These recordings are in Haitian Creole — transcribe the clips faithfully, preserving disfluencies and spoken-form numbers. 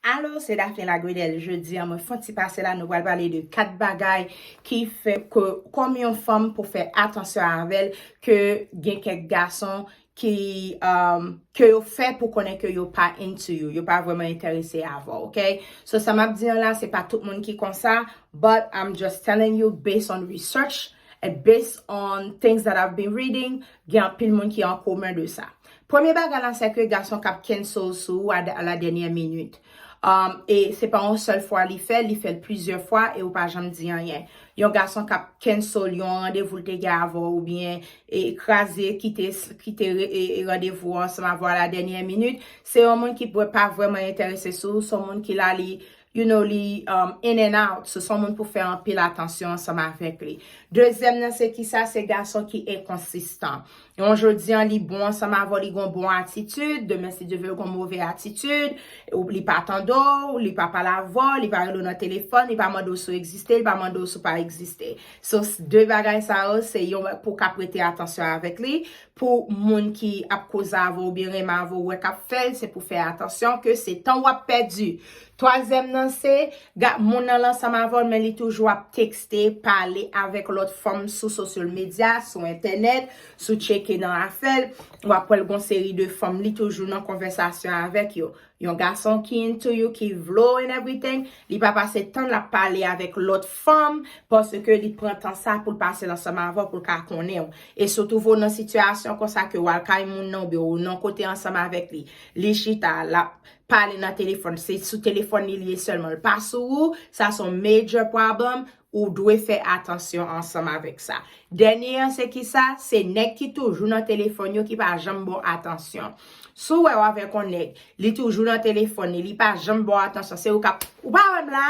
Alo, se Daphné Lagredel. Jodi a, mwen fè yon ti pase la, nou pral pale de kat bagay ki fè ke, kòm yon fanm, pou fè atansyon avè l, ke gen kèk gason ki, um, ke yo fè pou konnen ke yo pa into you, yo pa vrèman enterese avè w, ok? So, sa m ap di an la, se pa tout moun ki konsa, but I'm just telling you based on research and based on things that I've been reading, gen anpil moun ki an komen de sa. Premye bagay la, se ke gason k ap cancel sou ou a, a la dènyè minit. Um, e se pa yon sèl fwa li fè, li fè l plizyè fwa e ou pa janm di anyen. Yon gason k ap cancel yon randevou l te gen avè w oubyen e kraze, kite, kite re- e, e randevou ansanm avè w a la dènyè minit, se yon moun ki pa vrèman enterese sou ou, se yon moun ki la li, you know, li um, in and out. So, se yon moun pou fè anpil atansyon ansanm avèk li. Dezyèm nan, se kisa? Se gason ki enkonsistan. Yon jodi an, li bon ansanm avè w, li gon bon atitid, demen, si Dye vle, li gon move atitid, ou- li pa tande w, li pa pale avè w, li pa rele w nan telefòn, li pa mande w si w egziste, li pa mande w si w pa egziste. So, s- de bagay sa yo, se yon pou w ka prete atansyon avèk li. Pou moun ki ap koze avè w oubyen renmen avè w, wè k ap fè l, se pou fè atansyon ke se tan w ap pèdi. Twazyèm nan, se ga- moun nan ansanm avè w, men li toujou ap tekste, pale avèk lòt fanm sou social media, sou entènèt, sou tcheke nan afè l. W ap wè l gon seri de fanm, li toujou nan konvèsasyon avèk yo. Yon gason ki into you, ki vle w and everything, li pa pase tan l ap pale avèk lòt fanm, paske li pran tan sa pou l pase l ansanm avè w, pou l ka konnen w. E si w twouve w nan sitiyasyon konsa ke w al kay moun nan oubyen w nan kote ansanm avèk li, li chita, l ap pale nan telefòn, se sou telefòn li, li ye sèlman, l pa sou ou, sa se yon major problem, ou dwe fè atansyon ansanm avèk sa. Dènye an, se kisa? Se nèg ki toujou nan telefòn yo, ki pa janm ba w atansyon. Si w wè w avèk yon nèg, li toujou nan telefòn li, li pa janm ba w atansyon, se ou k ap, ou pa wè m la?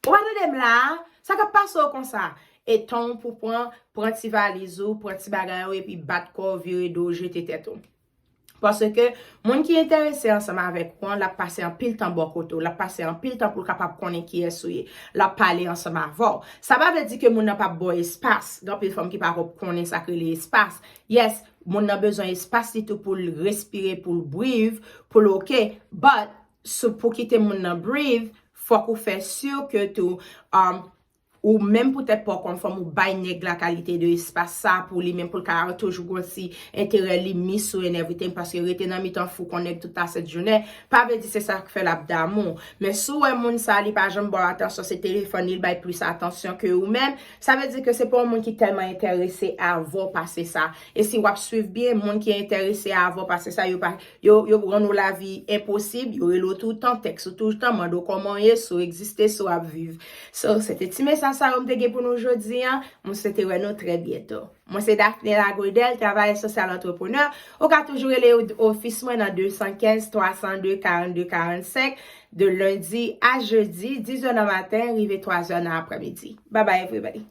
Ou pa tande m la? Sa k ap pase w konsa? E tan w pou pran, pran ti valiz ou, pran ti bagay ou, epi bat kò w, vire do w, jete tèt ou. Paske moun ki enterese ansanm avèk ou an, l ap pase anpil tan bò kote w, l ap pase anpil tan pou l kapab konnen kiyès ou ye, l ap pale ansanm avè w. Sa pa vle di ke moun nan p ap ba w espas. Gen anpil fanm ki pa ko- konnen sa k rele espas. Yes, moun nan bezwen espas li tou pou l respire, pou l breathe, pou l oke. But, sou, pou kite moun nan breathe, fòk ou fè si ke tou, um, ou menm poutèt pa w kòm fanm, ou bay nèg la kalite de espas sa pou li menm, pou l ka toujou gon ti enterè li mis ou and everything, paske rete nan mitan fou kon nèg tout lasent jounen, pa vle di se sa k fè l ap damou. Men si w wè moun sa, li pa janm ba w atansyon, se telefòn li, li bay plis atansyon ke ou menm, sa vle di ke se pa yon moun ki tèlman enterese avè w pase sa. E si w ap swiv byen, moun ki enterese avè w pase sa, yo pa, yo, yo rann ou lavi enposib, yo rele w toutan, tèks ou toutan, mande w kòman w ye, si w egziste, si w ap viv. So, se te ti mesaj sa yo m te gen pou nou jodi an. Mwen swete wè nou trè byento. Mwen se Daphné Lagredel, travayè sosyal antreprenè. Ou ka toujou rele ofis mwen nan de san kenz, twa san de, karannde, karannsenk, de lendi a jedi, diz è nan maten, rive twa è nan aprèmidi. Bye bye everybody.